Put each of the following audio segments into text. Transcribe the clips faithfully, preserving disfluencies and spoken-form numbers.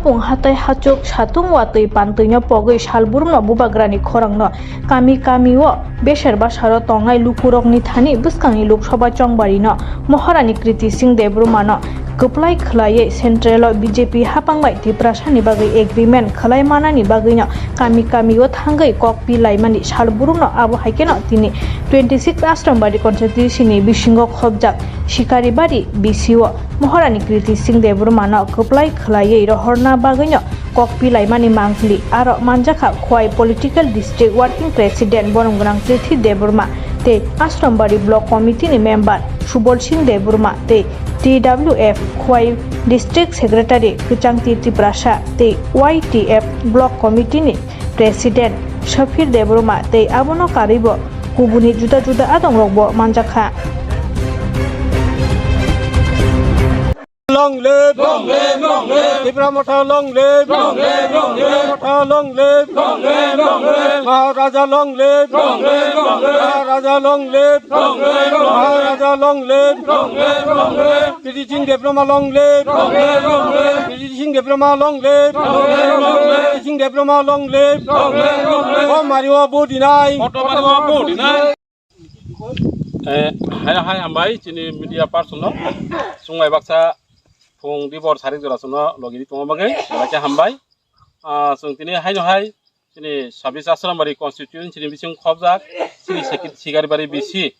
Hatai hachuk satung watwi pantwino pogwi salburumno bubagrani khorangno kami kamio beser basaro tongnai lukurokni thani bwskangni Lok Sabha chongbarino Maharani Kriti Singh Debbarmano kwplai khwlaiwi Central o B J P hapang bai Tiprasani bagwi agreement khwlai manani bagwino kami kamio thangwi kok pi laimani salburumno abo hai kheno tini twenty six Asrambari constituency ni bisingo khobjak Sikaribari B C o Maharani Kriti Singh Debbarmano kwplai khwlaiwi rohorna bagwino kok pi laimani mangpili. Aro manjakha Khowai Political District Working President Boromgwnang Prithi Debbarma tei Asrambari Block Committee ni member Subol Singh Debbarma tei T W F Khowai District Secretary Kwchangti Tiprasa tei Y T F Block Committee ni President Safir Debbarma tei abono karwibo kubuni juda juda adongrokbo manjakha. Long live! Long live! Long live! Tipra Motha long live! Long live! Long live! Tipra Motha long live! Long live! Long live! Maharaja long live! Long live! Long live! Maharaja long live! Long live! Long live! Maharaja long live! Long live! Long live! Kriti Singh Debbarma long live! Long live! Long live! Kriti Singh Debbarma long live! Long live! Long live! Kriti Singh Debbarma long live! Long live! Long live! O mari o bodi nai! Auto mari o bodi nai! Eh, hai, hai, hambai, chini media person no. Chwng bai baksa phung dibor sarik jora chwngno logi di tongma bagwi, belai khe hambai. Ah, chwng tini haino hai, chini sabis Asrambari constituency ni bising khobjak, chini Seki-, Sikaribari B C,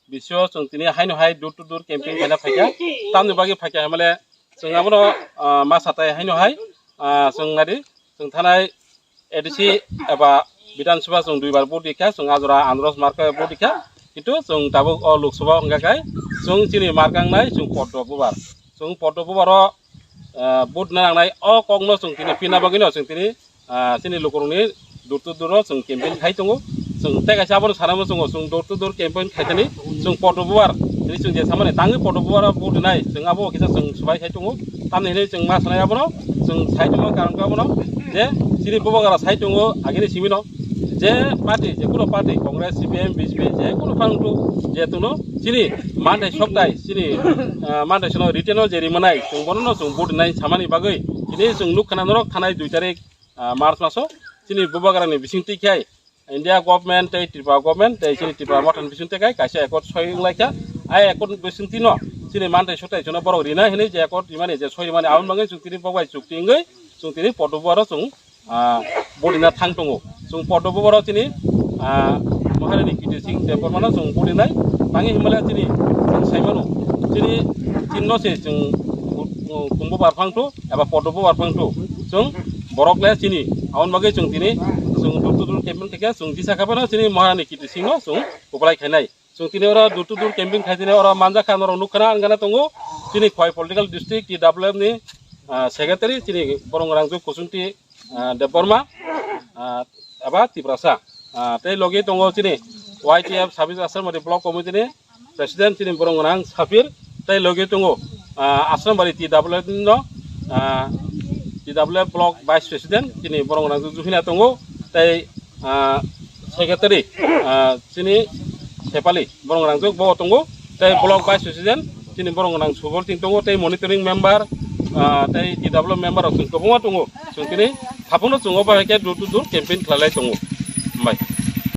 B C o chwng tini haino hai door to door campaign khaina phaikha. Tamni bagwi phaikha hwnmale chwng abono, ah, ma satai haino hai, ah, chwng nadi, chwng thanai A D C eba Bidhan Sabha chwng duibar vote rikha, chwng ajora Andros marka vote rikha, kintu chwng tabuk o Lok Sabha hwnkha khai chwng chini marka wngnai chwng Poddo Bubar. Chwng Poddo Bubar o, ah, vote na nangnai o kokno chwng tini pina bagwino chwng tini, ah, chini lukurokni door to door o chwng campaign khai tongo. Chwng tei kaisa abono sanamo chwngo, chwng door to door campaign khaitani chwng Poddo Bubar tini chwng je samani tangwi Poddo Bubar o vote rwnai chwng abo kisa chwng swbai khai tongo. Tamni hinwi chwng ma sanai abono chwng sai tongo, karon khe abono je chini bubagra sai tongo agini simino je party, je kuno party, Congress, C P M, B J P, je kuno phang tu je tuno chini manthai soktai chini, ah, manthai sono written o je rimanai chwng bono no chwng vote rwnai samani bagwi tini chwng nuk khana norok thanai dui tarik, ah, March maso chini bubagrani bisingtwi khai India government tei Tripura government tei chini Tipra Mothani bisingtwi khai kaisa accord soi wnglaikha. Ai accord bisingtwi no chini manthai soktai sono borok rina hinwi je accord rimani je soi rimani aboni bagwi chwng tini bobai chukti wngwi chwng tini Poddo Bubar o chwng, ah, vote rina thang tongo. Chwng Poddo Bubar o chini, ah, Maharani Kriti Singh Debbarmano chwng vote rinai. Tangwi hwnmale chini chwng saimano chini chinno se chwng, chwng Bubar phang thu eba Poddo Bubar phang thu chwng borok le chini. Aboni bagwi chwng tini chwng door to door campaign khaikha, chwng disa kha phano chini Maharani Kriti Singh no chwng kwplai khainai. Chwng tini oro door to door campaign khai tini oro manjakha, norok nukha na, wngana tongo chini Khowai Political District T W F ni, ah, secretary chini borok rangchak Kusunti, ah, Debbarma, ah, aba Tiprasa, ah, tei logi tongo chini Y T F Sabis Asrambari Block Committee ni President chini borok gwnang Safir, tei logi tongo, ah, Asrambari T W F no, ah, T W F Block Vice President chini borok gwnang Juhina tongo, tei, ah, Secretary, ah, chini Sepali borok gwnang bo tongo, tei Block Vice President chini borok gwnang Subol Singh tongo, tei monitoring member, ah, tei T W F member rok chwng kwbangma tongo, chwng tini haphangno chwng obo hai khe door to door campaign khlai lai tongo. Hambai.